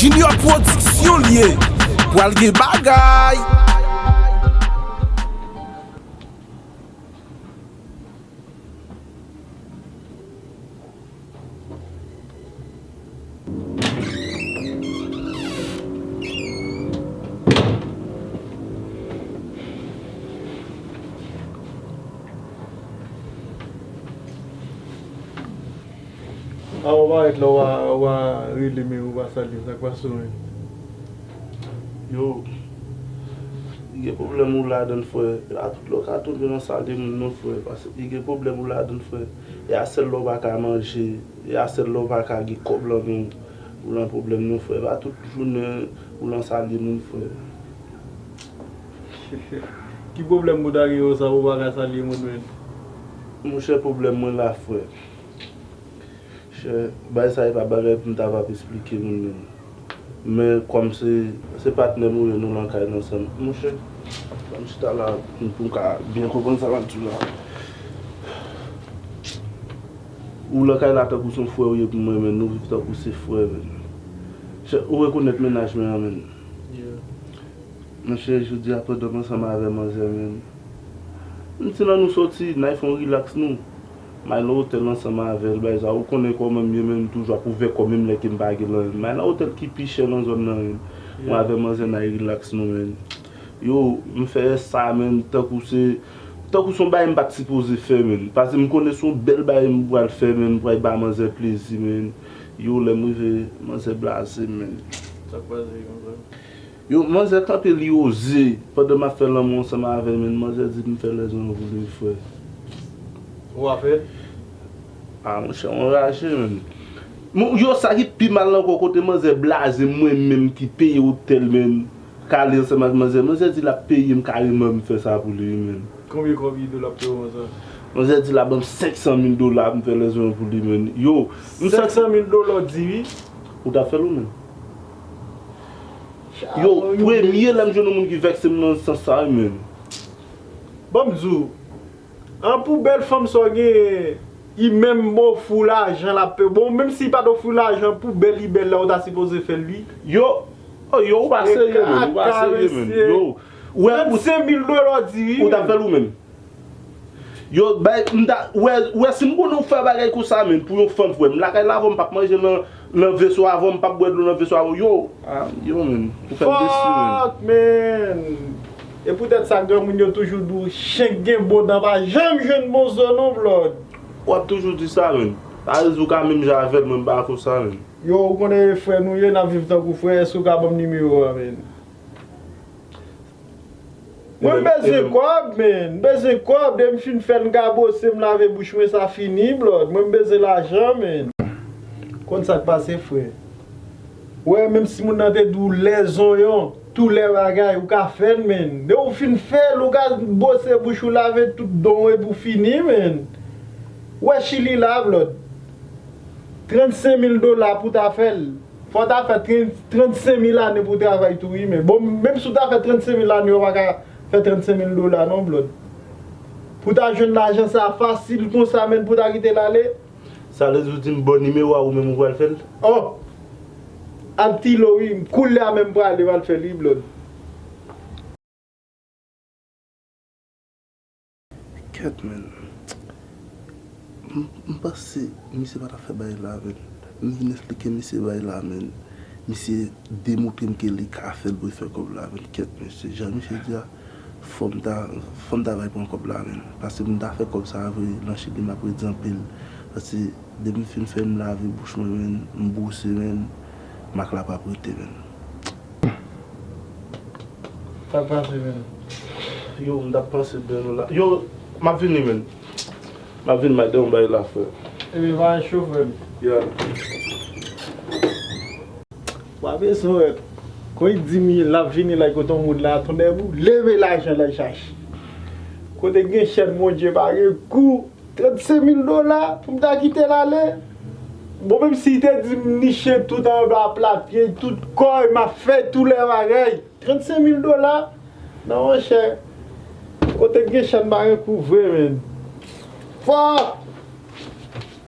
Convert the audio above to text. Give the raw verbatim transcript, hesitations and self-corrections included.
Junior Production li ye. Pral gen bagay. A, ou parèt la, ou pa, ou pa rele m, ou pa salye m, sa k pase w menm? Yo, li gen pwoblèm ou ladann, frè. E pa tout lè w ka tonbe nan salye moun, non, frè. Paske li gen pwoblèm ou ladann, frè. E a sèl lè w pa ka manje, e a sèl lè w pa ka gen kòb lan men w, ou lan pwoblèm, non, frè. E pa tout jounen ou lan salye moun, frè. Ki pwoblèm pou ta gen konsa pou w pa ka salye moun, menn? Monchè, pwoblèm mwen la, frè. Chè, bagay sa e pa bagay pou m ta va ap esplike moun menm. Men kòm se, se patnè m ou ye, nou nan kay la ansanm. Monchè, ban m chita la pou m, pou m ka byen konprann sa w ap di la. Ou nan kay la tankou se yon frè ou ye pou mwen, men nou viv tankou se frè, men. Chè, ou rekonèt mennaj mwen an, men. Yeah. Monchè, jodi a pandan m ansanm avè manzè, men. M di nan nou soti, n al fè yon rilaks nou. M al nan otèl ansanm avè l, bagay sa, ou konnen kòman m ye, men m toujou ap ouvè kò m, menm lè ke m pa gen l, men m al nan otèl ki pi chè nan zòn nan, men. Mwen avè manzè n al rilaks nou, men. Yo, m fè sa, men, tankou se, tankou se yon bagay m pa t sipoze fè, men. Paske m konnen se yon bèl bagay m pral fè, men, m pral ba manzè plezi, men. Yo, lè m rive, manzè blaze m, men. Sa k pase konsa? Yo, manzè kanpe, li oze. Pandan m ap fè lanmou ansanm avè l, men, manzè di m fè lèzwen pou li, frè. Ou pa fè l? A, monchè, m anraje, men. Mon, yo, sa ki pi mal ankò, kote manzè blaze m, mwen menm ki peye otèl, men, k ale ansanm ak manzè. Manzè di l ap peye m kareman m fè sa pou li, men. Konbyen, konbyen dola l ap peye w konsa? Manzè di l ap ban m senk san mil dola pou m fè lèzwen pou li, men. Yo, m santi senk san mil dola w di wi. Ou t ap fè l ou menm? Yo, premye lè m jwenn yon moun ki vèkse m nan sans sa, wi, men. Ban m di w, an pou bèl fanm sa w genyen, li menm ofri w lajan l ap peye. Bon, menm si li pa t ofri w lajan, pou bèl li bèl la, ou ta sipoze fè l, wi. Yo, oh, yo, ou pa serye, men, ou pa serye, men. Yo, ou wè, ou, trannsenk mil dola w di, wi, ou t ap fè l ou menm? Yo, bay, m ta, wè, wè, si m konnen w fè bagay konsa, men, pou yon fanm, frè m, lakay la avè w, m p ap manje nan, nan veso avè w, m p ap bwè dlo nan veso avè w. Yo, ah, yo, men, ou fè m desi, men. Fuck, man! E poutèt sa, granmoun yo toujou di w, chen k gen bon dan pa janm jwenn bon zo, non, Blòd. W ap toujou di sa, men. Pa di w ka menm jan avè l, mwen, m pa konsa, men. Yo, ou konnen e frè nou ye, n ap viv tankou frè, èske w ka ban m nimewo a, men? Mwen, m bezwen kòb, men. M bezwen kòb. Depi m fin fè l, m ka bwose, m lave bouch mwen, sa fini, Blòd. Mwen, m bezwen lajan, men. Konn sa k pase, frè. Ou wè, menm si moun nan te di w lè zonyon, tou lè bagay, ou ka fè l, men. Depi w fin fè l, ou ka bwose bouch ou, lave tout don w epi w fini, men. Ou wè Chili la, Blòd. Trannsenk mil dola pou w ta fè l. Fò w ta fè tren-, trannsenk mil ane pou w travay tou, wi, men. Bon, menm si w ta fè trannsenk mil ane, w pa ka fè trannsenk mil dola, non, Blòd. Pou w ta jwenn lajan sa fasil konsa, men, pou w ta kite l ale. Sa vle di w di m bon nimewo a, ou menm ou pral fè l? Oh! Al Tilo, wi, koulye a menm prale, m al fè l, wi, Blòd. Kèt, men. M, m panse misye pa t ap fè bagay la, men. M vin eksplike misye bagay la, men. Misye demontre m ke li ka fè l pou l fè kòb la, men. Kèt, mesye, jan misye di a, fò m ta, fò m ta bay pran kòb la, men. Paske pou m ta fè kòb sa a vre, nan Chili m ap redi anpil. Paske depi m fin fè, m lave bouch mwen, men, m bwose, men, mak la p ap rete, men. Sa k pase, men? Yo, m t ap panse byen la. Yo, m ap vini, men. M ap vini, m al de yon bagay la, frè. Ebyen, pa cho, frè m. Yeah. W ap bezwen wè. Kon li di m l ap vini la, kote yon moun la, tonnè pou leve lajan la chache. Kote gen chèn Bondye pa gen kou. Trannsenk mil dola pou m ta kite l ale. Bon, menm si l te di m niche tout anba pla pye, tout kò, m ap fè tout lè bagay. Trannsenk mil dola? Non, monchè. Kote k gen chèn pa gen kou vre, men. Fuck!